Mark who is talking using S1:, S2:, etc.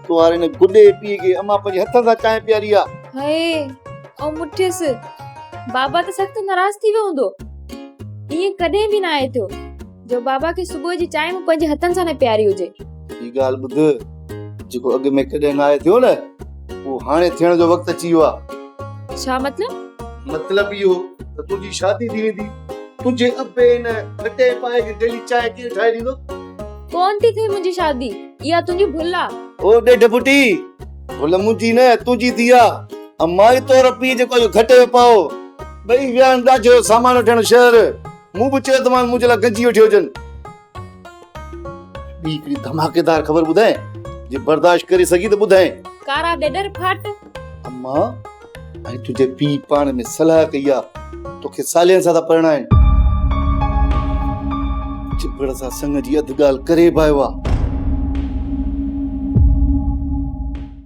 S1: تو واري هن گڏي پيء کي امان پنهنجي هٿن سان چانهه پياري آ.
S2: هئي او مٺيس، بابا ته سخت ناراض ٿي ويو هوندو. ائين ڪڏهن به ناهي ٿيو جو بابا کي صبح جي چانهه مون پنهنجي هٿن سان نه پياري هجي.
S1: هي ڳالهه ٻڌ، جيڪو اڳ ۾ ڪڏهن ناهي ٿيو نه، اهو هاڻي ٿيڻ جو وقت اچي ويو آ.
S2: ڇا مطلب؟
S1: مطلب اهو ته تنهنجي شادي ٿي ويندي. تنهنجي ابي هن گهٽي پائي کي ڊيلي چانهه ڪير ٺاهي ڏيندو؟
S2: ڪونه ٿي ٿئي منهنجي شادي، اها تنهنجي ڀل آ.
S1: او ڏيڍ ڦٽي، ڀل منهنجي نه تنهنجي ٿي آ. امان ئي طور پيء جيڪو اهو گهٽي جو پائو. ٻئي ويا آهن ڏاجي جو سامان وٺڻ شهر. مون به چيو ته مان منهنجي لاء گنجي وٺي اچن. ٻي هڪڙي ڌماڪيدار خبر ٻڌائين، جي برداشت ڪري سگهين ته ٻڌائين.
S2: ڪارا ڏيڏر ڦاٽ.
S1: امان ۽ تنهنجي پيء پاڻ ۾ صلاح ڪئي آ، توکي سالين سان ٿا پرڻائين. چڀڙ سان سڱ جي اڌ ڳالهه ڪري به آيو آ.